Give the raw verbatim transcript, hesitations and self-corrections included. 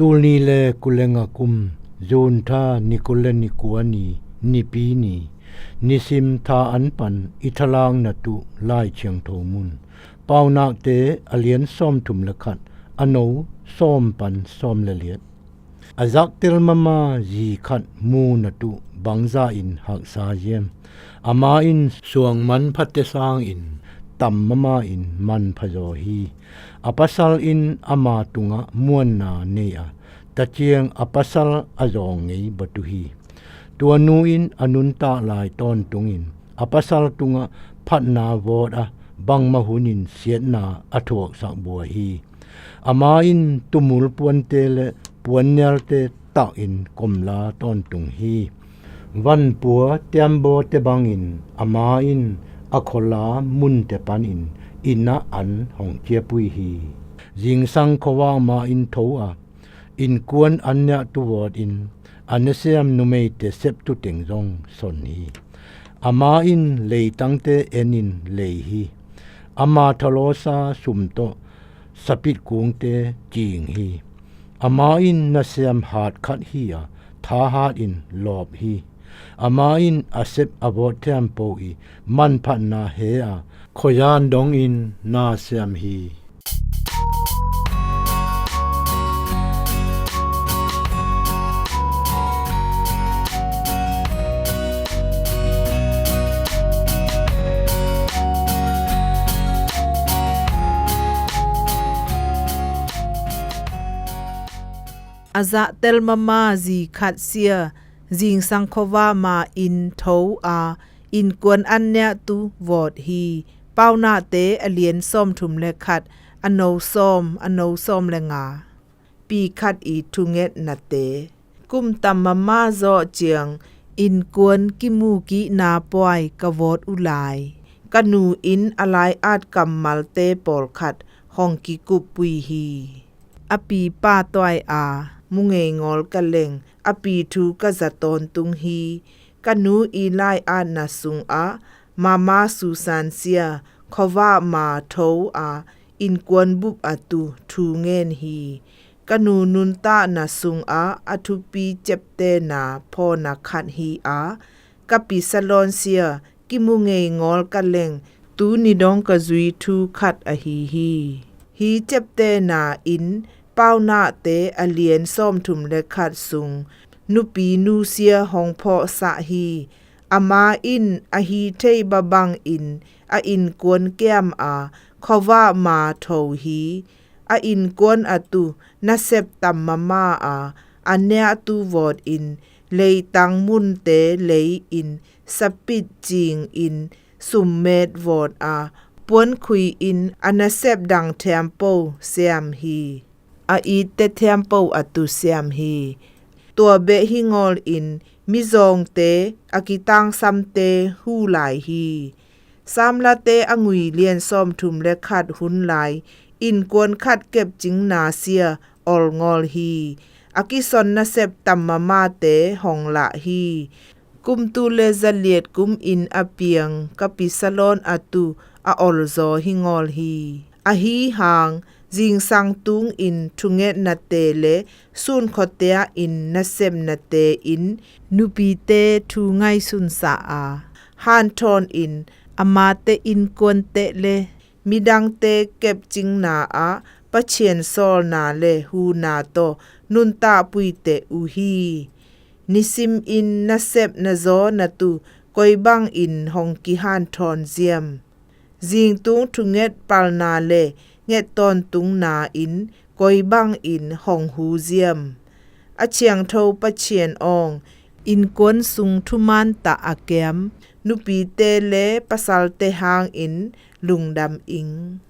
Tul ni le kul le nga kum, June tha ni kul le ni kua ni, Nipi ni, nisim tha an pan i thalak na tuh Lai Thiangtho mun. Paunakte a lian sawmthum le khat, a no sawm pan sawm le liat. A zak tel mama zi khat mu na tuh bangza in haksa ziam. Ama in suang manphate sangin tam mama in manpha zaw hi. A pasal in ama tungah muanna nei a, taciang a pasal a zawng ngei batu hi. Tua nu in a nuntak lai tawntungin a pasal tungah phatna vawt a, bangmah hunin siatna a thuaksak bua hi. Ama in tumul puante le puannialte takin komla tawntung hi. Vanpua tiambawte bangin ama in a khuala munte panin inn ah an hong ciapui hi. Zingsang khuavak ma in tho a, innkuan an niahtu vawtin a nasiam numeite septu teng zong son hi. Ama in leitangte enin lei hi. Ama thalawsa sum tawh sapit kungte cing hi. Ama in nasiam hat khat hi a, thahat in lawp hi. Ama in a sep a vawt thiampo i manphatna he a, khuazan dongin na siam hi. A zahtel mama zi khat sia, zingsang khuavak ma in tho a, innkuan an niahtu vawt hi. Paunakte a lian sawmthum le khat, a no sawm, a no sawm le nga. Pi khat i thungetnate. Kum tam mama zawh ciang innkuan kimu kihna puai ka vawt uh lai. Ka nu in a lai-at kammalte pawlkhat hong kikuppui hi. A pipa tuai a, mu ngei ngawl ka leng, a pi thu ka za tawntung hi. Ka nu i lai-atna sungah mama Susan sia, khuavak ma tho a, innkuan bup a tu thu ngen hi. Ka nu nuntakna sungah a thupi ciaptehna phawna khat hi a, ka pi Salon sia, kimu ngei ngawl ka leng, tuni dong ka zui thu khat ahi hi. Hi ciaptehna in Paunakte a lian sawmthum le khat sung nupi nusia hong phawhsah hi. Ama in a hi thei babangin a innkuan kiam a, khuavak ma tho hi. A innkuan a tu nasep tam mama a, a niahtu vawtin leitang munte lei-in sapit cingin summet vawt a, puankhui in a nasep dang thiampo siam hi. A itte thiampo a tu siam hi. Tua beh hi ngawlin mizawngte a kitangsamte hu lai hi. Samlate a ngui lian sawmthum le khat hun lai innkuan khat kepcingna sia ol ngawl hi. A kison nasep tam mamate hong lah hi. Kum tul le zaliat kumin a piang ka pi Salon a tu a olzaw hi ngawl hi. Ahi hang zingsang tungin thungetnate le sunkhuatea in nasepnate in nupite thu ngaihsunsa a, hanthawnin amate innkuante le midangte kepcingna ah Pathian sawlna le huna tawh nuntakpuiteh uh hi. Nisimin nasep na zaw na tu koi bangin hong kihanthawn ziam? Zingtung thunget palna le nget tawntungna in koi bangin hong hu ziam? A thiangtho Pathian awng, innkuan sung thuman tah a kiam nupite le pasalte hangin lungdam ing.